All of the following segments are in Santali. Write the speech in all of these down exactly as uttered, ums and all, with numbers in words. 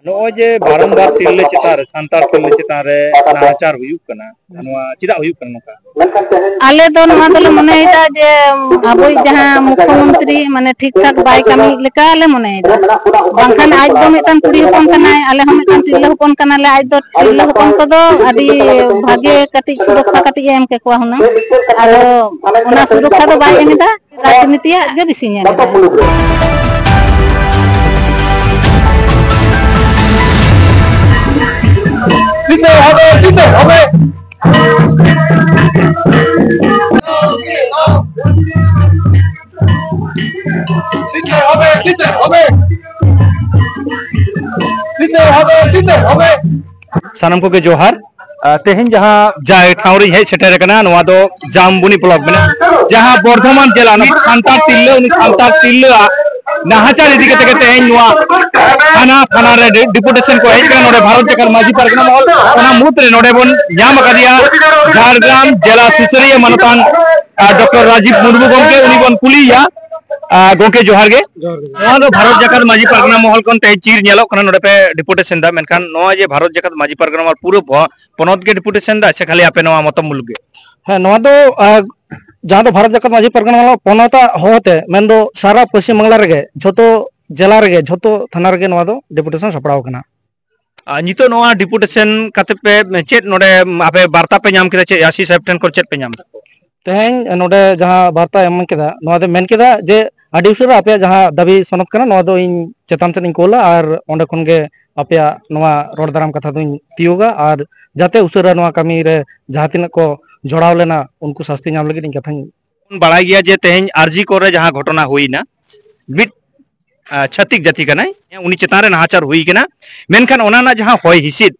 ᱱᱚᱜᱼᱚᱭ ᱡᱮ ᱵᱟᱨᱚᱢᱵᱟᱨ ᱛᱤᱨᱞᱟᱹ ᱪᱮᱛᱟᱱ ᱨᱮ, ᱥᱟᱱᱛᱟᱲ ᱛᱤᱨᱞᱟᱹ ᱪᱮᱛᱟᱱ ᱨᱮ ᱱᱟᱦᱟᱪᱟᱨ ᱦᱩᱭᱩᱜ ᱠᱟᱱᱟ, ᱱᱚᱣᱟ ᱪᱮᱫᱟᱜ ᱦᱩᱭᱩᱜ ᱠᱟᱱᱟ ᱱᱚᱝᱠᱟ? ᱟᱞᱮ ᱫᱚ ᱱᱚᱣᱟ ᱫᱚᱞᱮ ᱢᱚᱱᱮᱭᱮᱫᱟ ᱡᱮ ᱟᱵᱚᱭᱤᱡ ᱡᱟᱦᱟᱸ ᱢᱩᱠᱷᱭᱚᱢᱚᱱᱛᱨᱤ ᱢᱟᱱᱮ ᱴᱷᱤᱠ ᱴᱷᱟᱠ ᱵᱟᱭ ᱠᱟᱹᱢᱤᱭᱮᱫ ᱞᱮᱠᱟ ᱞᱮ ᱢᱚᱱᱮᱭᱮᱫᱟ᱾ ᱵᱟᱝᱠᱷᱟᱱ ᱟᱡ ᱫᱚ ᱢᱤᱫᱴᱟᱝ ᱠᱩᱲᱤ ᱦᱚᱯᱚᱱ ᱠᱟᱱᱟᱭ, ᱟᱞᱮ ᱦᱚᱸ ᱢᱤᱫᱴᱟᱝ ᱛᱤᱨᱞᱟᱹ ᱦᱚᱯᱚᱱ ᱠᱟᱱᱟᱞᱮ, ᱟᱡ ᱫᱚ ᱛᱤᱨᱞᱟᱹ ᱦᱚᱯᱚᱱ ᱠᱚᱫᱚ ᱟᱹᱰᱤ ᱵᱷᱟᱜᱮ ᱠᱟᱹᱴᱤᱡ ᱥᱩᱨᱚᱠᱠᱷᱟ ᱠᱟᱹᱴᱤᱡ ᱮ ᱮᱢ ᱠᱮᱠᱚᱣᱟ ᱦᱩᱱᱟᱹᱝ, ᱟᱫᱚ ᱚᱱᱟ ᱥᱩᱨᱚᱠᱠᱷᱟ ᱫᱚ ᱵᱟᱭ ᱮᱢ ᱮᱫᱟ᱾ ᱨᱟᱡᱽᱱᱤᱛᱤᱭᱟᱜ ᱜᱮ ᱵᱮᱥᱤ ᱧᱮᱞ ᱮᱫᱟ᱾ দিতে হবে, দিতে হবে। দিতে হবে, দিতে হবে। দিতে হবে, দিতে হবে। ᱥᱟᱱᱟᱢ ᱠᱚᱜᱮ ᱡᱚᱦᱟᱨ᱾ ᱟᱨ ᱛᱮᱦᱮᱧ ᱡᱟᱦᱟᱸ ᱡᱟᱭ ᱴᱷᱟᱶ ᱨᱤᱧ ᱦᱮᱡ ᱥᱮᱴᱮᱨ ᱟᱠᱟᱱᱟ, ᱱᱚᱣᱟ ᱫᱚ ᱡᱟᱢᱵᱩᱱᱤ ᱵᱞᱚᱠ ᱢᱮᱱᱟᱜᱼᱟ, ᱡᱟᱦᱟᱸ ᱵᱚᱨᱫᱷᱚᱢᱟᱱ ᱡᱮᱞᱟ ᱨᱤᱱᱤᱡ ᱥᱟᱱᱛᱟᱲ ᱛᱤᱨᱞᱟᱹ, ᱩᱱᱤ ᱥᱟᱱᱛᱟᱲ ᱛᱤᱨᱞᱟᱹᱣᱟᱜ ᱱᱟᱦᱟᱪᱟᱨ ᱤᱫᱤ ᱠᱟᱛᱮ ᱜᱮ ᱛᱮᱦᱮᱧ ᱱᱚᱣᱟ ᱛᱷᱟᱱᱟ, ᱛᱷᱟᱱᱟ ᱨᱮ ᱰᱤ-, ᱰᱮᱯᱩᱴᱮᱥᱚᱱ ᱠᱚ ᱦᱮᱡ ᱟᱠᱟᱱᱟ ᱱᱚᱰᱮ ᱵᱷᱟᱨᱚᱛ ᱡᱟᱠᱟᱛ ᱢᱟᱹᱡᱷᱤ ᱯᱟᱨᱜᱟᱱᱟ ᱢᱚᱦᱚᱞ᱾ ᱚᱱᱟ ᱢᱩᱫᱽ ᱨᱮ ᱱᱚᱰᱮ ᱵᱚᱱ ᱧᱟᱢ ᱟᱠᱟᱫᱮᱭᱟ ᱡᱷᱟᱲᱜᱨᱟᱢ ᱡᱮᱞᱟ ᱥᱩᱥᱟᱹᱨᱤᱭᱟᱹ ᱢᱟᱱᱚᱛᱟᱱ, ᱟᱨ, ᱰᱚᱠᱴᱚᱨ ᱨᱟᱡᱤᱵ ᱢᱩᱨᱢᱩ ᱜᱚᱢᱠᱮ, ᱩᱱᱤ ᱵᱚᱱ ᱠᱩᱞᱤᱭᱮᱭᱟ᱾ ᱟᱨ, ᱜᱚᱢᱠᱮ, ᱡᱚᱦᱟᱨ ᱜᱮ᱾ ᱡᱚᱦᱟᱨ ᱜᱮ᱾ ᱱᱚᱣᱟ ᱫᱚ ᱵᱷᱟᱨᱚᱛ ᱡᱟᱠᱟᱛ ᱢᱟᱹᱡᱷᱤ ᱯᱟᱨᱜᱟᱱᱟ ᱢᱚᱦᱚᱞ ᱠᱷᱚᱱ ᱛᱮᱦᱮᱧ ᱪᱤᱨ ᱧᱮᱞᱚᱜ ᱠᱟᱱᱟ, ᱱᱚᱰᱮ ᱯᱮ ᱰᱮᱯᱩᱴᱮᱥᱚᱱ ᱫᱟ, ᱢᱮᱱᱠᱷᱟᱱ ᱱᱚᱣᱟ ᱡᱮ ᱵᱷᱟᱨᱚᱛ ᱡᱟᱠᱟᱛ ᱢᱟᱹᱡᱷᱤ ᱯᱟᱨᱜᱟᱱᱟ ᱢᱚᱦᱚᱞ ᱯᱩᱨᱟᱹ ᱵᱷᱚ-, ᱯᱚᱱᱚᱛ ᱜᱮ ᱰᱮᱯᱩᱴᱮᱥᱚᱱ ᱫᱟ ᱥᱮ ᱠᱷᱟᱹᱞᱤ ᱟᱯᱮ ᱱᱚᱣᱟ ᱢᱚᱛᱚᱢ ᱢᱩᱞᱩᱠ ᱜᱮ? ᱦᱮᱸ, ᱱᱚᱣᱟ ᱫᱚ, ᱟᱨ, ᱡᱟᱦᱟᱸ ᱫᱚ ᱵᱷᱟᱨᱚᱛ ᱡᱟᱠᱟᱛ ᱢᱟᱹᱡᱷᱤ ᱯᱟᱨᱜᱟᱱᱟ ᱢᱚᱦᱚᱞ ᱯᱚᱱᱚᱛᱟᱜ ᱦᱚᱦᱚᱛᱮ, ᱢᱮᱱᱫᱚ ᱥᱟᱨᱟ ᱯᱚᱥᱪᱤᱢ ᱵᱟᱝᱞᱟ ᱨᱮᱜᱮ ᱡᱷᱚᱛᱚ ᱡᱮᱞᱟ ᱨᱮᱜᱮ ᱡᱷᱚᱛᱚ ᱛᱷᱟᱱᱟ ᱨᱮᱜᱮ ᱱᱚᱣᱟ ᱫᱚ ᱰᱮᱯᱩᱴᱮᱥᱚᱱ ᱥᱟᱯᱲᱟᱣ ᱟᱠᱟᱱᱟ᱾ ᱟᱨ ᱱᱤᱛᱚᱜ ᱱᱚᱣᱟ ᱰᱮᱯᱩᱴᱮᱥᱚᱱ ᱠᱟᱛᱮ ᱯᱮ ᱪᱮᱫ ᱱᱚᱰᱮ ᱟᱯᱮ ᱵᱟᱨᱛᱟ ᱯᱮ ᱧᱟᱢ ᱠᱮᱫᱟ, ᱪᱮᱫ ᱟᱥᱤ ᱥᱟᱦᱮᱵ ᱴᱷᱮᱱ ᱠᱷᱚᱱ ᱪᱮᱫ ᱯᱮ ᱧᱟᱢ ᱠᱮᱫᱟ? ᱛᱮᱦᱮᱧ ᱱᱚᱰᱮ ᱡᱟᱦᱟᱸ ᱵᱟᱨᱛᱟ ᱮᱢ ᱠᱮᱫᱟ, ᱱᱚᱣᱟ ᱫᱚ ᱢᱮᱱ ᱠᱮᱫᱟ ᱡᱮ ᱟᱹᱰᱤ ᱩᱥᱟᱹᱨᱟ ᱟᱯᱮᱭᱟᱜ ᱡᱟᱦᱟᱸ ᱫᱟᱹᱵᱤ ᱥᱚᱱᱚᱛ ᱠᱟᱱᱟ, ᱱᱚᱣᱟ ᱫᱚ ᱤᱧ ᱪᱮᱛᱟᱱ ᱥᱮᱫ ᱤᱧ ᱠᱳᱞᱟ ᱟᱨ ᱚᱸᱰᱮ ᱠᱷᱚᱱ ᱜᱮ ᱟᱯᱮᱭᱟᱜ ᱱᱚᱣᱟ ᱨᱚᱲ ᱫᱟᱨᱟᱢ ᱠᱟᱛᱷᱟ ᱫᱚᱧ ᱛᱤᱭᱳᱜᱟ ᱟᱨ ᱡᱟᱛᱮ ᱩᱥᱟᱹᱨᱟ ᱱᱚᱣᱟ ᱠᱟᱹᱢᱤ ᱨᱮ ᱡᱟᱦᱟᱸ ᱛᱤᱱᱟᱹᱜ ᱠᱚ ᱡᱚᱲᱟᱣ ᱞᱮᱱᱟ ᱩᱱᱠᱩ ᱥᱟᱥᱛᱤ ᱧᱟᱢ ᱞᱟᱹᱜᱤᱫ ᱤᱧ ᱠᱟᱛᱷᱟᱧ ᱵᱚᱱ ᱵᱟᱲᱟᱭ ᱜᱮᱭᱟ ᱡᱮ ᱛᱮᱦᱮᱧ ᱟᱨᱡᱤ ᱠᱚᱨᱮ ᱡᱟᱦᱟᱸ ᱜᱷᱚᱴᱚᱱᱟ ᱦᱩᱭᱱᱟ, ᱢᱤᱫ, ᱟ, ᱪᱷᱟᱹᱛᱤᱠ ᱡᱟᱹᱛᱤ ᱠᱟᱱᱟᱭ, ᱩᱱᱤ ᱪᱮᱛᱟᱱ ᱨᱮ ᱱᱟᱦᱟᱪᱟᱨ ᱦᱩᱭ ᱠᱟᱱᱟ, ᱢᱮᱱᱠᱷᱟᱱ ᱚᱱᱟ ᱨᱮᱱᱟᱜ ᱡᱟᱦᱟᱸ ᱦᱚᱭ ᱦᱤᱸᱥᱤᱫ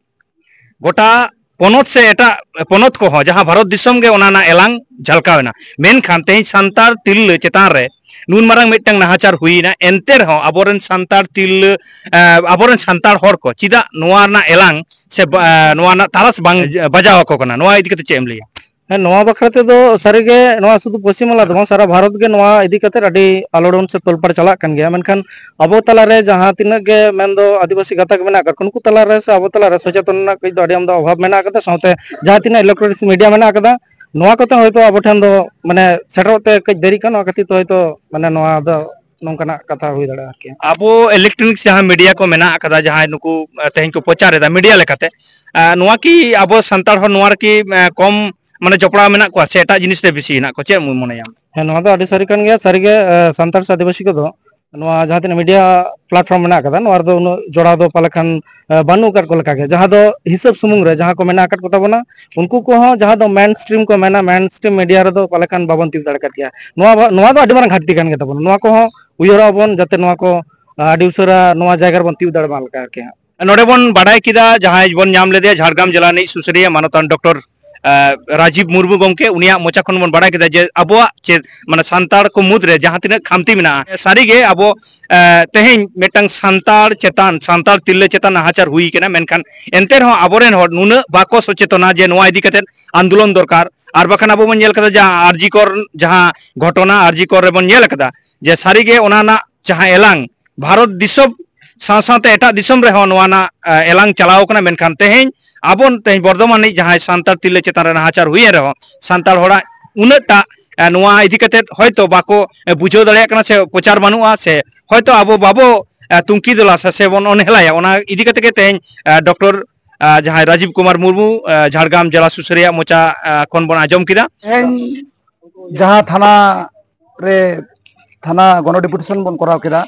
ᱜᱚᱴᱟ ᱯᱚᱱᱚᱛ ᱥᱮ ᱮᱴᱟᱜ ᱯᱚᱱᱚᱛ ᱠᱚᱦᱚᱸ ᱡᱟᱦᱟᱸ ᱵᱷᱟᱨᱚᱛ ᱫᱤᱥᱚᱢ ᱜᱮ ᱚᱱᱟ ᱨᱮᱱᱟᱜ ᱮᱞᱟᱝ ᱡᱷᱟᱞᱠᱟᱣ ᱮᱱᱟ, ᱢᱮᱱᱠᱷᱟᱱ ᱛᱮᱦᱮᱧ ᱥᱟᱱᱛᱟᱲ ᱛᱤᱨᱞᱟᱹ ᱪᱮᱛᱟᱱ ᱨᱮ ᱱᱩᱱ ᱢᱟᱨᱟᱝ ᱢᱤᱫᱴᱟᱝ ᱱᱟᱦᱟᱪᱟᱨ ᱦᱩᱭᱱᱟ, ᱮᱱᱛᱮ ᱨᱮᱦᱚᱸ ᱟᱵᱚᱨᱮᱱ ᱥᱟᱱᱛᱟᱲ ᱛᱤᱨᱞᱟᱹ, ᱮ, ᱟᱵᱚᱨᱮᱱ ᱥᱟᱱᱛᱟᱲ ᱦᱚᱲ ᱠᱚ ᱪᱮᱫᱟᱜ ᱱᱚᱣᱟ ᱨᱮᱱᱟᱜ ᱮᱞᱟᱝ ᱥᱮ ᱵᱟ-, ᱮ, ᱱᱚᱣᱟ ᱨᱮᱱᱟᱜ ᱛᱟᱨᱟᱥ ᱵᱟᱝ ᱵᱟᱡᱟᱣ ᱟᱠᱚ ᱠᱟᱱᱟ? ᱱᱚᱣᱟ ᱤᱫᱤ ᱠᱟᱛᱮ ᱪᱮᱫ ᱮᱢ ᱞᱟᱹᱭᱟ? ᱦᱮᱸ, ᱱᱚᱣᱟ ᱵᱟᱠᱷᱨᱟ ᱛᱮᱫᱚ ᱥᱟᱹᱨᱤᱜᱮ ᱱᱚᱣᱟ ᱥᱩᱫᱷᱩ ᱯᱚᱥᱪᱤᱢ ᱵᱟᱝᱞᱟ ᱫᱚ ᱵᱟᱝ, ᱥᱟᱨᱟ ᱵᱷᱟᱨᱚᱛ ᱜᱮ ᱱᱚᱣᱟ ᱤᱫᱤ ᱠᱟᱛᱮ ᱟᱹᱰᱤ ᱟᱞᱚᱲᱚᱱ ᱥᱮ ᱛᱚᱞᱯᱟᱲ ᱪᱟᱞᱟᱜ ᱠᱟᱱ ᱜᱮᱭᱟ᱾ ᱢᱮᱱᱠᱷᱟᱱ ᱟᱵᱚ ᱛᱟᱞᱟᱨᱮ ᱡᱟᱦᱟᱸ ᱛᱤᱱᱟᱹᱜ ᱜᱮ ᱢᱮᱱᱫᱚ ᱟᱹᱫᱤᱵᱟᱹᱥᱤ ᱜᱟᱛᱟᱠ ᱢᱮᱱᱟᱜ ᱟᱠᱟᱫ ᱠᱚᱣᱟ, ᱱᱩᱠᱩ ᱛᱟᱞᱟᱨᱮ ᱥᱮ ᱟᱵᱚ ᱛᱟᱞᱟᱨᱮ ᱥᱚᱪᱮᱛᱚᱱ ᱨᱮᱱᱟᱜ ᱠᱟᱹᱡ ᱫᱚ ᱟᱹᱰᱤ ᱟᱢᱫᱟ ᱚᱵᱷᱟᱵᱽ ᱢᱮᱱᱟᱜ ᱟᱠᱟᱫᱟ᱾ ᱥᱟᱶᱛᱮ ᱡᱟᱦᱟᱸ ᱛᱤᱱᱟᱹᱜ ᱤᱞᱮᱠᱴᱨᱚᱱᱤᱠᱥ ᱢᱤᱰᱤᱭᱟ ᱢᱮᱱᱟᱜ ᱟᱠᱟᱫᱟ, ᱱᱚᱣᱟ ᱠᱚᱛᱮ ᱦᱚᱭᱛᱳ ᱟᱵᱚ ᱴᱷᱮᱱ ᱫᱚ ᱢᱟᱱᱮ ᱥᱮᱴᱮᱨᱚᱜ ᱛᱮ ᱠᱟᱹᱡ ᱫᱮᱨᱤᱜ ᱠᱟᱱᱟ, ᱱᱚᱣᱟ ᱠᱷᱟᱹᱛᱤᱨ ᱛᱮ ᱦᱚᱭᱛᱳ ᱢᱟᱱᱮ ᱱᱚᱣᱟ ᱫᱚ ᱱᱚᱝᱠᱟᱱᱟᱜ ᱠᱟᱛᱷᱟ ᱦᱩᱭ ᱫᱟᱲᱮᱭᱟᱜᱼᱟ ᱟᱨᱠᱤ᱾ ᱟᱵᱚ ᱤᱞᱮᱠᱴᱨᱚᱱᱤᱠᱥ ᱡᱟᱦᱟᱸ ᱢᱤᱰᱤᱭᱟ ᱠᱚ ᱢᱮᱱᱟᱜ ᱟᱠᱟᱫᱟ, ᱡᱟᱦᱟᱸᱭ ᱱᱩᱠᱩ, ᱮ, ᱛᱮᱦᱮᱧ ᱠᱚ ᱯᱨᱚᱪᱟᱨ ᱮᱫᱟ ᱢᱤᱰᱤᱭᱟ ᱞᱮᱠᱟᱛᱮ, ᱮ, ᱱᱚᱣᱟ ᱠᱤ ᱟᱵᱚ ᱥᱟᱱᱛᱟᱲ ᱦᱚᱲ ᱱᱚᱣᱟ ᱨᱮᱠᱤ, ᱮ, ᱠᱚᱢ ᱢᱟᱱᱮ ᱡᱚᱯᱲᱟᱣ ᱢᱮᱱᱟᱜ ᱠᱚᱣᱟ ᱥᱮ ᱮᱴᱟᱜ ᱡᱤᱱᱤᱥ ᱨᱮ ᱵᱮᱥᱤ ᱦᱮᱱᱟᱜ ᱠᱚᱣᱟ? ᱪᱮᱫ ᱮᱢ ᱢᱚᱱᱮᱭᱟ? ᱦᱮᱸ, ᱱᱚᱣᱟ ᱫᱚ ᱟᱹᱰᱤ ᱥᱟᱹᱨᱤ ᱠᱟᱱ ᱜᱮᱭᱟ᱾ ᱥᱟᱹᱨᱤᱜᱮ, ᱮ, ᱥᱟᱱᱛᱟᱲ ᱥᱮ ᱟᱹᱫᱤᱵᱟᱹᱥᱤ ᱠᱚᱫᱚ ᱱᱚᱣᱟ ᱡᱟᱦᱟᱸ ᱛᱤᱱᱟᱹᱜ ᱢᱤᱰᱤᱭᱟ ᱯᱞᱟᱴᱯᱷᱚᱨᱢ ᱢᱮᱱᱟᱜ ᱟᱠᱟᱫᱟ, ᱱᱚᱣᱟ ᱨᱮᱫᱚ ᱩᱱᱟᱹᱜ ᱡᱚᱲᱟᱣ ᱫᱚ ᱯᱟᱞᱮ ᱠᱷᱟᱱ, ᱮ, ᱵᱟᱹᱱᱩᱜ ᱟᱠᱟᱫ ᱠᱚ ᱞᱮᱠᱟᱜᱮ᱾ ᱡᱟᱦᱟᱸ ᱫᱚ ᱦᱤᱥᱟᱹᱵ ᱥᱩᱢᱩᱝ ᱨᱮ ᱡᱟᱦᱟᱸ ᱠᱚ ᱢᱮᱱᱟᱜ ᱟᱠᱟᱫ ᱠᱚ ᱛᱟᱵᱚᱱᱟ, ᱩᱱᱠᱩ ᱠᱚᱦᱚᱸ ᱡᱟᱦᱟᱸ ᱫᱚ ᱢᱮᱱ ᱥᱴᱨᱤᱢ ᱠᱚ ᱢᱮᱱᱟ, ᱢᱮᱱ ᱥᱴᱨᱤᱢ ᱢᱤᱰᱤᱭᱟ ᱨᱮᱫᱚ ᱯᱟᱞᱮ ᱠᱷᱟᱱ ᱵᱟᱵᱚᱱ ᱛᱤᱭᱳᱜ ᱫᱟᱲᱮ ᱟᱠᱟᱫ ᱜᱮᱭᱟ᱾ ᱱᱚᱣᱟ ᱵᱟ-, ᱱᱚᱣᱟ ᱫᱚ ᱟᱹᱰᱤ ᱢᱟᱨᱟᱝ ᱜᱷᱟᱴᱛᱤ ᱠᱟᱱ ᱜᱮ ᱛᱟᱵᱚᱱᱟ᱾ ᱱᱚᱣᱟ ᱠᱚᱦᱚᱸ ᱩᱭᱦᱟᱹᱨᱚᱜᱼᱟ ᱵᱚᱱ, ᱡᱟᱛᱮ ᱱᱚᱣᱟ ᱠᱚ, ᱟ, ᱟᱹᱰᱤ ᱩᱥᱟᱹᱨᱟ ᱱᱚᱣᱟ ᱡᱟᱭᱜᱟ ᱨᱮᱵᱚᱱ ᱛᱤᱭᱳᱜ ᱫᱟᱲᱮ ᱢᱟ ᱞᱮᱠᱟ ᱟᱨᱠᱤ ᱦᱟᱸᱜ᱾ ᱱᱚᱰᱮ ᱵᱚᱱ ᱵᱟᱰᱟᱭ ᱠᱮᱫᱟ, ᱡᱟᱦᱟᱸᱭ ᱵᱚᱱ ᱧᱟᱢ ᱞᱮᱫᱮᱭᱟ ᱡᱷᱟᱲᱜᱨᱟᱢ ᱡᱮᱞᱟ ᱨᱤᱱᱤᱡ ᱥᱩᱥᱟᱹᱨᱤᱭᱟᱹ ᱢᱟᱱᱚᱛᱟᱱ ᱰᱚᱠᱴᱚᱨ, ᱟ, ᱨᱟᱡᱤᱵ ᱢᱩᱨᱢᱩ ᱜᱚᱢᱠᱮ, ᱩᱱᱤᱭᱟᱜ ᱢᱚᱪᱟ ᱠᱷᱚᱱ ᱵᱚᱱ ᱵᱟᱰᱟᱭ ᱠᱮᱫᱟ ᱡᱮ ᱟᱵᱚᱣᱟᱜ ᱪᱮᱫ, ᱢᱟᱱᱮ, ᱥᱟᱱᱛᱟᱲ ᱠᱚ ᱢᱩᱫᱽᱨᱮ ᱡᱟᱦᱟᱸ ᱛᱤᱱᱟᱹᱜ ᱠᱷᱟᱢᱛᱤ ᱢᱮᱱᱟᱜᱼᱟ, ᱥᱟᱹᱨᱤᱜᱮ ᱟᱵᱚ, ᱟ, ᱛᱮᱦᱮᱧ ᱢᱤᱫᱴᱟᱝ ᱥᱟᱱᱛᱟᱲ ᱪᱮᱛᱟᱱ, ᱥᱟᱱᱛᱟᱲ ᱛᱤᱨᱞᱟᱹ ᱪᱮᱛᱟᱱ ᱱᱟᱦᱟᱪᱟᱨ ᱦᱩᱭ ᱠᱟᱱᱟ, ᱢᱮᱱᱠᱷᱟᱱ ᱮᱱᱛᱮ ᱨᱮᱦᱚᱸ ᱟᱵᱚᱨᱮᱱ ᱦᱚᱲ ᱱᱩᱱᱟᱹᱜ ᱵᱟᱠᱚ ᱥᱚᱪᱮᱛᱚᱱᱟ ᱡᱮ ᱱᱚᱣᱟ ᱤᱫᱤ ᱠᱟᱛᱮ ᱟᱱᱫᱳᱞᱚᱱ ᱫᱚᱨᱠᱟᱨ᱾ ᱟᱨ ᱵᱟᱠᱷᱟᱱ ᱟᱵᱚ ᱵᱚᱱ ᱧᱮᱞ ᱠᱟᱫᱟ, ᱡᱟᱦᱟᱸ ᱟᱨᱡᱤ ᱠᱚᱨ, ᱡᱟᱦᱟᱸ ᱜᱷᱚᱴᱚᱱᱟ ᱟᱨᱡᱤ ᱠᱚᱨ ᱨᱮᱵᱚᱱ ᱧᱮᱞ ᱠᱟᱫᱟ ᱡᱮ ᱥᱟᱹᱨᱤᱜᱮ ᱚᱱᱟ ᱨᱮᱱᱟᱜ ᱡᱟᱦᱟᱸ ᱮᱞᱟᱝ ᱵᱷᱟᱨᱚᱛ ᱫᱤᱥᱚᱢ ᱥᱟᱶ ᱥᱟᱶᱛᱮ ᱮᱴᱟᱜ ᱫᱤᱥᱚᱢ ᱨᱮᱦᱚᱸ ᱱᱚᱣᱟ ᱨᱮᱱᱟᱜ, ᱮ, ᱮᱞᱟᱝ ᱪᱟᱞᱟᱣ ᱠᱟᱱᱟ, ᱢᱮᱱᱠᱷᱟᱱ ᱛᱮᱦᱮᱧ ᱟᱵᱚ ᱛᱮᱦᱮᱧ ᱵᱚᱨᱫᱷᱚᱢᱟᱱ ᱨᱤᱱᱤᱡ ᱡᱟᱦᱟᱸᱭ ᱥᱟᱱᱛᱟᱲ ᱛᱤᱨᱞᱟᱹ ᱪᱮᱛᱟᱱ ᱨᱮ ᱱᱟᱦᱟᱪᱟᱨ ᱦᱩᱭᱮᱱ ᱨᱮᱦᱚᱸ ᱥᱟᱱᱛᱟᱲ ᱦᱚᱲᱟᱜ ᱩᱱᱟᱹᱜ ᱴᱟ, ᱮ, ᱱᱚᱣᱟ ᱤᱫᱤ ᱠᱟᱛᱮ ᱦᱚᱭᱛᱳ ᱵᱟᱠᱚ, ᱮ, ᱵᱩᱡᱷᱟᱹᱣ ᱫᱟᱲᱮᱭᱟᱜ ᱠᱟᱱᱟ ᱥᱮ ᱯᱨᱚᱪᱟᱨ ᱵᱟᱹᱱᱩᱜᱼᱟ, ᱥᱮ ᱦᱚᱭᱛᱳ ᱟᱵᱚ ᱵᱟᱵᱚ, ᱮ, ᱛᱩᱝᱠᱤ ᱫᱚᱞᱟ ᱥᱮ, ᱥᱮ ᱵᱚᱱ ᱚᱱᱦᱮᱞᱟᱭᱟ, ᱚᱱᱟ ᱤᱫᱤ ᱠᱟᱛᱮ ᱜᱮ ᱛᱮᱦᱮᱧ, ᱮ, ᱰᱚᱠᱴᱚᱨ, ᱮ, ᱡᱟᱦᱟᱸᱭ ᱨᱟᱡᱤᱵ ᱠᱩᱢᱟᱨ ᱢᱩᱨᱢᱩ, ᱮ, ᱡᱷᱟᱲᱜᱨᱟᱢ ᱡᱮᱞᱟ ᱥᱩᱥᱟᱹᱨᱤᱭᱟᱹ ᱢᱚᱪᱟ, ᱮ, ᱠᱷᱚᱱ ᱵᱚᱱ ᱟᱸᱡᱚᱢ ᱠᱮᱫᱟ᱾ ᱛᱮᱦᱮᱧ ᱡᱟᱦᱟᱸ ᱛᱷᱟᱱᱟ ᱨᱮ, ᱛᱷᱟᱱᱟ ᱜᱚᱱᱚ ᱰᱮᱯᱩᱴᱮᱥᱚᱱ ᱵᱚᱱ ᱠᱚᱨᱟᱣ ᱠᱮᱫᱟ,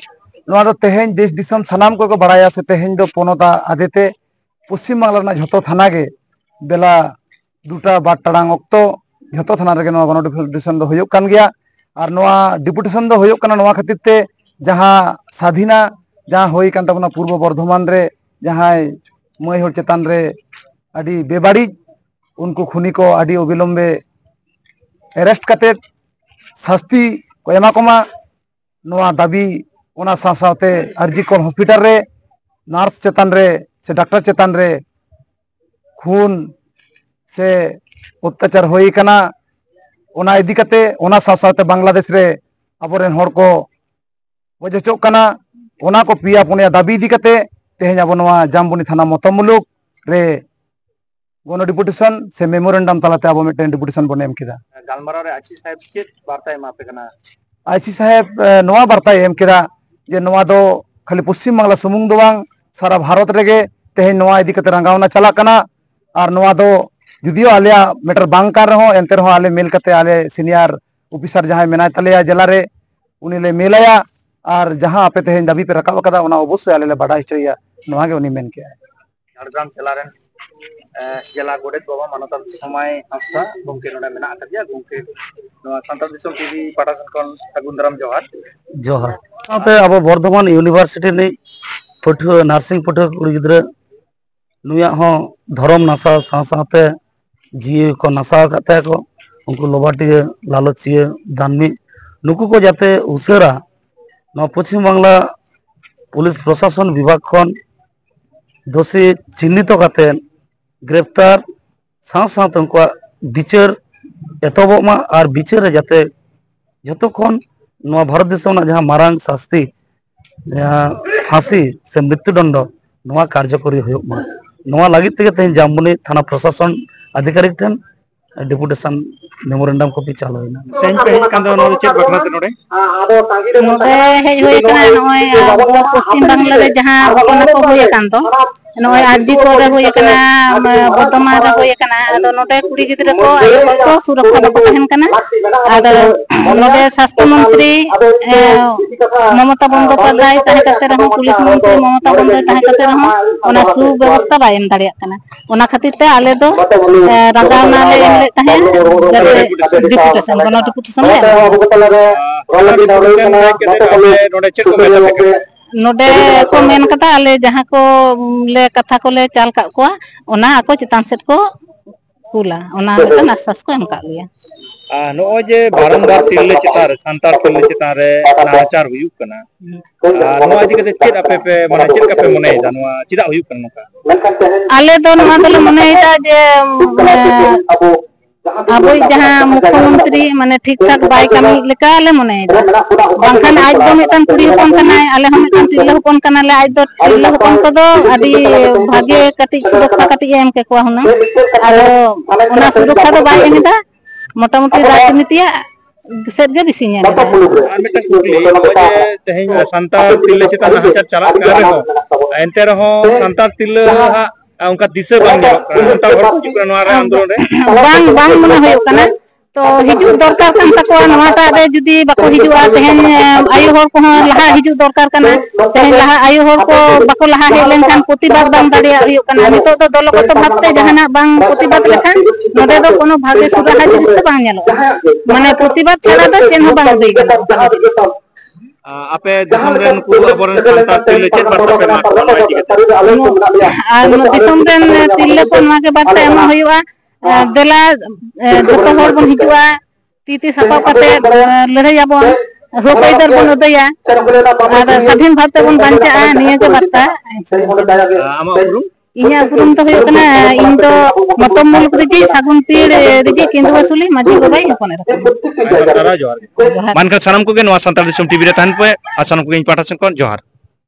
ᱱᱚᱣᱟ ᱫᱚ ᱛᱮᱦᱮᱧ ᱫᱮᱥ ᱫᱤᱥᱚᱢ ᱥᱟᱱᱟᱢ ᱠᱚᱠᱚ ᱵᱟᱲᱟᱭᱟ ᱥᱮ ᱛᱮᱦᱮᱧ ᱫᱚ ᱯᱚᱱᱚᱛ ᱟᱫᱮᱛᱮ ᱯᱚᱥᱪᱤᱢ ᱵᱟᱝᱞᱟ ᱨᱮᱱᱟᱜ ᱡᱷᱚᱛᱚ ᱛᱷᱟᱱᱟ ᱜᱮ ᱵᱮᱞᱟ ᱫᱩᱴᱟ ᱵᱟᱨ ᱴᱟᱲᱟᱝ ᱚᱠᱛᱚ ᱡᱷᱚᱛᱚ ᱛᱷᱟᱱᱟ ᱨᱮᱜᱮ ᱱᱚᱣᱟ ᱜᱚᱱᱚ ᱰᱮᱯᱩᱴᱮᱥᱚᱱ ᱫᱚ ᱦᱩᱭᱩᱜ ᱠᱟᱱ ᱜᱮᱭᱟ᱾ ᱟᱨ ᱱᱚᱣᱟ ᱰᱮᱯᱩᱴᱮᱥᱚᱱ ᱫᱚ ᱦᱩᱭᱩᱜ ᱠᱟᱱᱟ ᱱᱚᱣᱟ ᱠᱷᱟᱹᱛᱤᱨ ᱛᱮ, ᱡᱟᱦᱟᱸ ᱥᱟᱫᱷᱤᱱᱟ ᱡᱟᱦᱟᱸ ᱦᱩᱭ ᱠᱟᱱ ᱛᱟᱵᱚᱱᱟ ᱯᱩᱨᱵᱚ ᱵᱚᱨᱫᱷᱚᱢᱟᱱ ᱨᱮ, ᱡᱟᱦᱟᱸᱭ ᱢᱟᱹᱭ ᱦᱚᱲ ᱪᱮᱛᱟᱱ ᱨᱮ ᱟᱹᱰᱤ ᱵᱮᱵᱟᱹᱲᱤᱡ, ᱩᱱᱠᱩ ᱠᱷᱩᱱᱤ ᱠᱚ ᱟᱹᱰᱤ ᱚᱵᱤᱞᱚᱢᱵᱮ ᱮᱨᱮᱥᱴ ᱠᱟᱛᱮᱫ ᱥᱟᱹᱥᱛᱤ ᱠᱚ ᱮᱢᱟ ᱠᱚᱢᱟ᱾ ᱱᱚᱣᱟ ᱫᱟᱹᱵᱤ, ᱚᱱᱟ ᱥᱟᱶ ᱥᱟᱶᱛᱮ ᱟᱨᱡᱤ ᱠᱚᱨ ᱦᱚᱥᱯᱤᱴᱟᱞ ᱨᱮ ᱱᱟᱨᱥ ᱪᱮᱛᱟᱱ ᱨᱮ ᱥᱮ ᱰᱟᱠᱛᱟᱨ ᱪᱮᱛᱟᱱ ᱨᱮ ᱠᱷᱩᱱ ᱥᱮ ᱚᱛᱛᱟᱪᱟᱨ ᱦᱩᱭ ᱟᱠᱟᱱᱟ, ᱚᱱᱟ ᱤᱫᱤ ᱠᱟᱛᱮ, ᱚᱱᱟ ᱥᱟᱶ ᱥᱟᱶᱛᱮ ᱵᱟᱝᱞᱟᱫᱮᱥ ᱨᱮ ᱟᱵᱚᱨᱮᱱ ᱦᱚᱲ ᱠᱚ ᱜᱚᱡ ᱦᱚᱪᱚᱜ ᱠᱟᱱᱟ, ᱚᱱᱟ ᱠᱚ ᱯᱮᱭᱟ ᱯᱩᱱᱭᱟ ᱫᱟᱹᱵᱤ ᱤᱫᱤ ᱠᱟᱛᱮ ᱛᱮᱦᱮᱧ ᱟᱵᱚ ᱱᱚᱣᱟ ᱡᱟᱢᱵᱚᱱᱤ ᱛᱷᱟᱱᱟ ᱢᱚᱛᱚ ᱢᱩᱞᱩᱠ ᱨᱮ ᱜᱚᱱᱚ ᱰᱮᱯᱩᱴᱮᱥᱚᱱ ᱥᱮ ᱢᱮᱢᱳᱨᱮᱱᱰᱟᱢ ᱛᱟᱞᱟᱛᱮ ᱟᱵᱚ ᱢᱤᱫᱴᱮᱱ ᱰᱮᱯᱩᱴᱮᱥᱚᱱ ᱵᱚᱱ ᱮᱢ ᱠᱮᱫᱟ᱾ ᱜᱟᱞᱢᱟᱨᱟᱣ ᱨᱮ ᱟᱭᱥᱤ ᱥᱟᱦᱮᱵ ᱪᱮᱫ ᱵᱟᱨᱛᱟᱭ ᱮᱢᱟ ᱯᱮ ᱠᱟᱱᱟ? ᱟᱭᱥᱤ ᱥᱟᱦᱮᱵ, ᱮ, ᱱᱚᱣᱟ ᱵᱟᱨᱛᱟᱭ ᱮᱢ ᱠᱮᱫᱟ ᱡᱮ ᱱᱚᱣᱟ ᱫᱚ ᱠᱷᱟᱹᱞᱤ ᱯᱚᱥᱪᱤᱢ ᱵᱟᱝᱞᱟ ᱥᱩᱢᱩᱝ ᱫᱚ ᱵᱟᱝ, ᱥᱟᱨᱟ ᱵᱷᱟᱨᱚᱛ ᱨᱮᱜᱮ ᱛᱮᱦᱮᱧ ᱱᱚᱣᱟ ᱤᱫᱤ ᱠᱟᱛᱮ ᱨᱟᱸᱜᱟᱣᱱᱟ ᱪᱟᱞᱟᱜ ᱠᱟᱱᱟ᱾ ᱟᱨ ᱱᱚᱣᱟ ᱫᱚ ᱡᱩᱫᱤᱭᱳ ᱟᱞᱮᱭᱟᱜ ᱢᱮᱴᱟᱨ ᱵᱟᱝ ᱠᱟᱱ ᱨᱮᱦᱚᱸ, ᱮᱱᱛᱮ ᱨᱮᱦᱚᱸ ᱟᱞᱮ ᱢᱮᱞ ᱠᱟᱛᱮ ᱟᱞᱮ ᱥᱤᱱᱤᱭᱟᱨ ᱚᱯᱷᱤᱥᱟᱨ ᱡᱟᱦᱟᱸᱭ ᱢᱮᱱᱟᱭ ᱛᱟᱞᱮᱭᱟ ᱡᱮᱞᱟ ᱨᱮ, ᱩᱱᱤ ᱞᱮ ᱢᱮᱞ ᱟᱭᱟ᱾ ᱟᱨ ᱡᱟᱦᱟᱸ ᱟᱯᱮ ᱛᱮᱦᱮᱧ ᱫᱟᱹᱵᱤ ᱯᱮ ᱨᱟᱠᱟᱵ ᱟᱠᱟᱫᱟ, ᱚᱱᱟ ᱚᱵᱚᱥᱥᱳᱭ ᱟᱞᱮ ᱞᱮ ᱵᱟᱰᱟᱭ ᱦᱚᱪᱚᱭᱮᱭᱟ, ᱱᱚᱣᱟ ᱜᱮ ᱩᱱᱤ ᱢᱮᱱ ᱠᱮᱜᱼᱟᱭ᱾ ᱡᱷᱟᱲᱜᱨᱟᱢ ᱡᱮᱞᱟ ᱨᱮᱱ, ᱮ, ᱡᱮᱞᱟ ᱜᱚᱰᱮᱛ ᱵᱟᱵᱟ ᱢᱟᱱᱚᱛᱟᱱ ᱥᱚᱢᱟᱭ ᱦᱟᱸᱥᱫᱟ ᱜᱚᱢᱠᱮ ᱱᱚᱰᱮ ᱢᱮᱱᱟᱜ ᱟᱠᱟᱫᱮᱭᱟ᱾ ᱜᱚᱢᱠᱮ, ᱱᱚᱣᱟ ᱥᱟᱱᱛᱟᱲ ᱫᱤᱥᱚᱢ ᱴᱤᱵᱷᱤ ᱯᱟᱦᱴᱟ ᱥᱮᱱ ᱠᱷᱚᱱ ᱥᱟᱹᱜᱩᱱ ᱫᱟᱨᱟᱢ ᱡᱚᱦᱟᱨ᱾ ᱡᱚᱦᱟᱨ᱾ ᱥᱟᱶᱛᱮ ᱟᱵᱚ ᱵᱚᱨᱫᱷᱚᱢᱟᱱ ᱤᱭᱩᱱᱤᱵᱷᱟᱨᱥᱤᱴᱤ ᱨᱤᱱᱤᱡ ᱯᱟᱹᱴᱷᱩᱣᱟᱹ, ᱱᱟᱨᱥᱤᱝ ᱯᱟᱹᱴᱷᱩᱣᱟᱹ ᱠᱩᱲᱤ ᱜᱤᱫᱽᱨᱟᱹ, ᱱᱩᱭᱟᱜ ᱦᱚᱸ ᱫᱷᱚᱨᱚᱢ ᱱᱟᱥᱟᱣ ᱥᱟᱶ ᱥᱟᱶᱛᱮ ᱡᱤᱣᱤ ᱠᱚ ᱱᱟᱥᱟᱣ ᱟᱠᱟᱫ ᱛᱟᱭᱟ ᱠᱚ᱾ ᱩᱱᱠᱩ ᱞᱚᱵᱟᱴᱤᱭᱟᱹ, ᱞᱟᱞᱚᱪᱤᱭᱟᱹ, ᱫᱟᱹᱱᱢᱤ, ᱱᱩᱠᱩ ᱠᱚ ᱡᱟᱛᱮ ᱩᱥᱟᱹᱨᱟ ᱱᱚᱣᱟ ᱯᱚᱪᱷᱤᱢ ᱵᱟᱝᱞᱟ ᱯᱩᱞᱤᱥ ᱯᱨᱚᱥᱟᱥᱚᱱ ᱵᱤᱵᱷᱟᱜᱽ ᱠᱷᱚᱱ ᱫᱳᱥᱤ ᱪᱤᱱᱦᱤᱛᱚ ᱠᱟᱛᱮ ᱜᱨᱮᱯᱛᱟᱨ ᱥᱟᱶ ᱥᱟᱶᱛᱮ ᱩᱱᱠᱩᱣᱟᱜ ᱵᱤᱪᱟᱹᱨ ᱮᱛᱚᱦᱚᱵᱚᱜ ᱢᱟ ᱟᱨ ᱵᱤᱪᱟᱹᱨ ᱨᱮ ᱡᱟᱛᱮ ᱡᱷᱚᱛᱚ ᱠᱷᱚᱱ ᱱᱚᱣᱟ ᱵᱷᱟᱨᱚᱛ ᱫᱤᱥᱚᱢ ᱨᱮᱱᱟᱜ ᱡᱟᱦᱟᱸ ᱢᱟᱨᱟᱝ ᱥᱟᱥᱛᱤ, ᱡᱟᱦᱟᱸ ᱯᱷᱟᱸᱥᱤ ᱥᱮ ᱢᱨᱤᱛᱩ ᱫᱚᱱᱰᱚ, ᱱᱚᱣᱟ ᱠᱟᱨᱡᱚᱠᱚᱨᱤ ᱦᱩᱭᱩᱜ ᱢᱟ᱾ ᱱᱚᱣᱟ ᱞᱟᱹᱜᱤᱫ ᱛᱮᱜᱮ ᱛᱮᱦᱮᱧ ᱡᱟᱢᱵᱚᱱᱤ ᱛᱷᱟᱱᱟ ᱯᱨᱚᱥᱟᱥᱚᱱ ᱟᱫᱷᱤᱠᱟᱨᱤᱠ ᱴᱷᱮᱱ ᱰᱮᱯᱩᱴᱮᱥᱚᱱ ᱢᱮᱢᱳᱨᱮᱱᱰᱟᱢ ᱠᱚᱯᱤ ᱪᱟᱞ ᱦᱩᱭᱱᱟ᱾ ᱛᱮᱦᱮᱧ ᱯᱮ ᱦᱮᱡ ᱟᱠᱟᱱ ᱫᱚ ᱱᱚᱣᱟ ᱫᱚ ᱪᱮᱫ ᱵᱟᱠᱷᱨᱟ ᱛᱮ ᱱᱚᱰᱮ? ᱱᱚᱰᱮ ᱦᱮᱡ ᱦᱩᱭ ᱟᱠᱟᱱᱟ, ᱱᱚᱜᱼᱚᱭ ᱟᱵᱚ ᱯᱚᱥᱪᱤᱢ ᱵᱟᱝᱞᱟ ᱨᱮ ᱡᱟᱦᱟᱸ ᱜᱷᱚᱴᱚᱱᱟ ᱠᱚ ᱦᱩᱭ ᱟᱠᱟᱱ ᱫᱚ, ᱱᱚᱜᱼᱚᱭ ᱟᱨᱡᱤ ᱠᱚᱨᱮ ᱦᱩᱭ ᱟᱠᱟᱱᱟ, ᱵᱚᱨᱫᱷᱚᱢᱟᱱ ᱨᱮ ᱦᱩᱭ ᱟᱠᱟᱱᱟ, ᱟᱫᱚ ᱱᱚᱰᱮ ᱠᱩᱲᱤ ᱜᱤᱫᱽᱨᱟᱹ ᱠᱚ, ᱟᱭᱳ ᱦᱚᱲ ᱠᱚ ᱥᱩᱨᱚᱠᱠᱷᱟ ᱵᱟᱠᱚ ᱛᱟᱦᱮᱱ ᱠᱟᱱᱟ᱾ ᱟᱫᱚ ᱱᱚᱰᱮ ᱥᱟᱥᱛᱷᱚ ᱢᱚᱱᱛᱨᱤ, ᱮ, ᱢᱚᱢᱚᱛᱟ ᱵᱚᱱᱫᱳᱯᱟᱫᱽᱫᱷᱟᱭ ᱛᱟᱦᱮᱸ ᱠᱟᱛᱮ ᱨᱮᱦᱚᱸ, ᱯᱩᱞᱤᱥ ᱢᱚᱱᱛᱨᱤ ᱢᱚᱢᱚᱛᱟ ᱵᱚᱱᱫᱳᱯᱟᱫᱽᱫᱷᱟᱭ ᱛᱟᱦᱮᱸ ᱠᱟᱛᱮ ᱨᱮᱦᱚᱸ ᱚᱱᱟ ᱥᱩᱵᱮᱵᱚᱥᱛᱷᱟ ᱵᱟᱭ ᱮᱢ ᱫᱟᱲᱮᱭᱟᱜ ᱠᱟᱱᱟ᱾ ᱚᱱᱟ ᱠᱷᱟᱹᱛᱤᱨ ᱛᱮ ᱟᱞᱮ ᱫᱚ, ᱮ, ᱨᱟᱸᱜᱟᱣᱱᱟ ᱞᱮ ᱮᱢ ᱞᱮᱫ ᱛᱟᱦᱮᱸᱫ, ᱡᱟᱛᱮ ᱰᱮᱯᱩᱴᱮᱥᱚᱱ, ᱜᱚᱱᱚ ᱰᱮᱯᱩᱴᱮᱥᱚᱱ ᱞᱮ ᱮᱢᱟ᱾ ᱟᱯᱮ ᱱᱚᱰᱮ ᱪᱮᱫ ᱠᱚ ᱢᱮᱱ ᱟᱯᱮ ᱠᱟᱱᱟ? ᱱᱚᱰᱮ ᱠᱚ ᱢᱮᱱ ᱠᱟᱫᱟ, ᱟᱞᱮ ᱡᱟᱦᱟᱸ ᱠᱚ ᱞᱮ ᱠᱟᱛᱷᱟ ᱠᱚᱞᱮ ᱪᱟᱞ ᱠᱟᱜ ᱠᱚᱣᱟ, ᱚᱱᱟ ᱟᱠᱚ ᱪᱮᱛᱟᱱ ᱥᱮᱫ ᱠᱚ ᱠᱩᱞᱟ, ᱚᱱᱟ ᱢᱤᱫᱴᱟᱝ ᱟᱥᱥᱟᱥ ᱠᱚ ᱮᱢ ᱠᱟᱜ ᱞᱮᱭᱟ᱾ ᱟᱨ ᱱᱚᱜᱼᱚᱭ ᱡᱮ ᱵᱟᱨᱚᱢᱵᱟᱨ ᱛᱤᱨᱞᱟᱹ ᱪᱮᱛᱟᱱ ᱨᱮ, ᱥᱟᱱᱛᱟᱲ ᱛᱤᱨᱞᱟᱹ ᱪᱮᱛᱟᱱ ᱨᱮ ᱱᱟᱦᱟᱪᱟᱨ ᱦᱩᱭᱩᱜ ᱠᱟᱱᱟ, ᱟᱨ ᱱᱚᱣᱟ ᱤᱫᱤ ᱠᱟᱛᱮ ᱪᱮᱫ ᱟᱯᱮ ᱯᱮ, ᱢᱟᱱᱮ, ᱪᱮᱫ ᱞᱮᱠᱟ ᱯᱮ ᱢᱚᱱᱮᱭᱮᱫᱟ, ᱱᱚᱣᱟ ᱪᱮᱫᱟᱜ ᱦᱩᱭᱩᱜ ᱠᱟᱱᱟ ᱱᱚᱝᱠᱟ? ᱟᱞᱮ ᱫᱚ ᱱᱚᱣᱟ ᱫᱚᱞᱮ ᱢᱚᱱᱮᱭᱮᱫᱟ ᱡᱮ, ᱮᱸ, ᱟᱵᱚᱭᱤᱡ ᱡᱟᱦᱟᱸ ᱢᱩᱠᱷᱭᱚᱢᱚᱱᱛᱨᱤ ᱢᱟᱱᱮ ᱴᱷᱤᱠ ᱴᱷᱟᱠ ᱵᱟᱭ ᱠᱟᱹᱢᱤᱭᱮᱫ ᱞᱮᱠᱟ ᱞᱮ ᱢᱚᱱᱮᱭᱮᱫᱟ᱾ ᱵᱟᱝᱠᱷᱟᱱ ᱟᱡ ᱫᱚ ᱢᱤᱫᱴᱟᱝ ᱠᱩᱲᱤ ᱦᱚᱯᱚᱱ ᱠᱟᱱᱟᱭ, ᱟᱞᱮ ᱦᱚᱸ ᱢᱤᱫᱴᱟᱝ ᱛᱤᱨᱞᱟᱹ ᱦᱚᱯᱚᱱ ᱠᱟᱱᱟᱞᱮ, ᱟᱡ ᱫᱚ ᱛᱤᱨᱞᱟᱹ ᱦᱚᱯᱚᱱ ᱠᱚᱫᱚ ᱟᱹᱰᱤ ᱵᱷᱟᱜᱮ ᱠᱟᱹᱴᱤᱡ ᱥᱩᱨᱚᱠᱠᱷᱟ ᱠᱟᱹᱴᱤᱡ ᱮ ᱮᱢ ᱠᱮᱠᱚᱣᱟ ᱦᱩᱱᱟᱹᱝ᱾ ᱟᱫᱚ ᱚᱱᱟ ᱥᱩᱨᱚᱠᱠᱷᱟ ᱫᱚ ᱵᱟᱭ ᱮᱢ ᱮᱫᱟ, ᱢᱚᱴᱟᱢᱩᱴᱤ ᱨᱟᱡᱽᱱᱤᱛᱤᱭᱟᱜ ᱥᱮᱫ ᱜᱮ ᱵᱮᱥᱤ ᱧᱮᱞ ᱮᱫᱟ᱾ ᱟᱨ ᱢᱤᱫᱴᱟᱝ ᱠᱩᱠᱞᱤ, ᱱᱚᱜᱼᱚᱭ ᱡᱮ ᱛᱮᱦᱮᱧ ᱥᱟᱱᱛᱟᱲ ᱛᱤᱨᱞᱟᱹ ᱪᱮᱛᱟᱱ ᱱᱟᱦᱟᱪᱟᱨ ᱪᱟᱞᱟᱜ ᱠᱟᱱ ᱨᱮᱦᱚᱸ, ᱮᱱᱛᱮ ᱨᱮᱦᱚᱸ ᱥᱟᱱᱛᱟᱲ ᱛᱤᱨᱞᱟᱹ ᱦᱟᱸᱜ ᱚᱱᱠᱟ ᱫᱤᱥᱟᱹ ᱵᱟᱝ ᱧᱮᱞᱚᱜ ᱠᱟᱱᱟ᱾ ᱥᱟᱱᱛᱟᱲ ᱦᱚᱲ ᱠᱚ ᱦᱤᱡᱩᱜ ᱠᱟᱱᱟ ᱱᱚᱣᱟ ᱨᱮ ᱟᱱᱫᱳᱞᱚᱱ ᱨᱮ? ᱵᱟᱝ, ᱵᱟᱝ ᱢᱚᱱᱮ ᱦᱩᱭᱩᱜ ᱠᱟᱱᱟ᱾ ᱛᱚ ᱦᱤᱡᱩᱜ ᱫᱚᱨᱠᱟᱨ ᱠᱟᱱ ᱛᱟᱠᱚᱣᱟ ᱱᱚᱣᱟᱴᱟᱜ ᱨᱮ, ᱡᱩᱫᱤ ᱵᱟᱠᱚ ᱦᱤᱡᱩᱜᱼᱟ, ᱛᱮᱦᱮᱧ, ᱮ, ᱟᱭᱳ ᱦᱚᱲ ᱠᱚᱦᱚᱸ ᱞᱟᱦᱟ ᱦᱤᱡᱩᱜ ᱫᱚᱨᱠᱟᱨ ᱠᱟᱱᱟ᱾ ᱛᱮᱦᱮᱧ ᱞᱟᱦᱟ ᱟᱭᱳ ᱦᱚᱲ ᱠᱚ ᱵᱟᱠᱚ ᱞᱟᱦᱟ ᱦᱮᱡ ᱞᱮᱱᱠᱷᱟᱱ ᱯᱨᱚᱛᱤᱵᱟᱫ ᱵᱟᱝ ᱫᱟᱲᱮᱭᱟᱜ ᱦᱩᱭᱩᱜ ᱠᱟᱱᱟ᱾ ᱱᱤᱛᱚᱜ ᱫᱚ ᱫᱚᱞᱚᱜᱚᱛᱚ ᱵᱷᱟᱵᱛᱮ ᱡᱟᱦᱟᱱᱟᱜ ᱵᱟᱝ ᱯᱨᱚᱛᱤᱵᱟᱫ ᱞᱮᱠᱷᱟᱱ ᱱᱚᱰᱮ ᱫᱚ ᱠᱳᱱᱳ ᱵᱷᱟᱜᱮ ᱥᱩᱨᱟᱦᱟ ᱡᱤᱱᱤᱥ ᱫᱚ ᱵᱟᱝ ᱧᱮᱞᱚᱜ ᱠᱟᱱᱟ᱾ ᱢᱟᱱᱮ ᱯᱨᱚᱛᱤᱵᱟᱫ ᱪᱷᱟᱲᱟ ᱫᱚ ᱪᱮᱫ ᱦᱚᱸ ᱵᱟᱝ ᱦᱩᱭ ᱠᱟᱱᱟ᱾ ᱟᱯᱮ ᱫᱤᱥᱚᱢ ᱨᱮᱱ ᱱᱩᱠᱩ ᱟᱵᱚᱨᱮᱱ ᱥᱟᱱᱛᱟᱲ ᱛᱤᱨᱞᱟᱹ ᱪᱮᱫ ᱵᱟᱨᱛᱟ ᱯᱮ ᱮᱢᱟ ᱠᱚᱣᱟ ᱱᱚᱣᱟ ᱤᱫᱤ ᱠᱟᱛᱮ? ᱟᱨ ᱱᱚᱣᱟ ᱫᱤᱥᱚᱢ ᱨᱮᱱ ᱛᱤᱨᱞᱟᱹ ᱠᱚ ᱱᱚᱣᱟ ᱜᱮ ᱵᱟᱨᱛᱟ ᱮᱢᱚᱜ ᱦᱩᱭᱩᱜᱼᱟ, ᱮ, ᱫᱮᱞᱟ, ᱮ, ᱡᱷᱚᱛᱚ ᱦᱚᱲ ᱵᱚᱱ ᱦᱤᱡᱩᱜᱼᱟ, ᱛᱤ ᱛᱤ ᱥᱟᱯᱟᱵ ᱠᱟᱛᱮ, ᱮ, ᱞᱟᱹᱲᱦᱟᱹᱭ ᱟᱵᱚᱱ, ᱦᱚᱠ ᱟᱹᱭᱫᱟᱹᱨ ᱵᱚᱱ ᱟᱹᱫᱟᱹᱭᱟ, ᱟᱨ ᱥᱟᱫᱷᱤᱱ ᱵᱷᱟᱵ ᱛᱮᱵᱚᱱ ᱵᱟᱧᱪᱟᱜᱼᱟ, ᱱᱤᱭᱟᱹ ᱜᱮ ᱵᱟᱨᱛᱟ᱾ ᱟᱢᱟᱜ ᱩᱯᱨᱩᱢ? ᱤᱧᱟᱹᱜ ᱩᱯᱨᱩᱢ ᱫᱚ ᱦᱩᱭᱩᱜ ᱠᱟᱱᱟ, ᱤᱧ ᱫᱚ ᱢᱚᱛᱚᱢ ᱢᱩᱞᱩᱠ ᱨᱤᱡᱤᱡ ᱥᱟᱹᱜᱩᱱ ᱯᱤᱲ ᱨᱤᱡᱤᱡ ᱠᱮᱸᱫᱩᱣᱟᱹ ᱥᱩᱞᱤ ᱢᱟᱹᱡᱷᱤ ᱵᱟᱵᱟᱭ ᱦᱚᱯᱚᱱ ᱮᱨᱟ ᱠᱟᱱᱟ᱾ ᱟᱭᱢᱟ ᱥᱟᱨᱦᱟᱣ, ᱡᱚᱦᱟᱨ ᱜᱮ᱾ ᱡᱚᱦᱟᱨ᱾ ᱢᱟ ᱮᱱᱠᱷᱟᱱ ᱥᱟᱱᱟᱢ ᱠᱚᱜᱮ ᱱᱚᱣᱟ ᱥᱟᱱᱛᱟᱲ ᱫᱤᱥᱚᱢ ᱴᱤᱵᱷᱤ ᱨᱮ ᱛᱟᱦᱮᱱ ᱯᱮ, ᱟᱨ ᱥᱟᱱᱟᱢ ᱠᱚᱜᱮ ᱤᱧ ᱯᱟᱦᱴᱟ ᱥᱮᱱ ᱠᱷᱚᱱ ᱡᱚᱦᱟᱨ᱾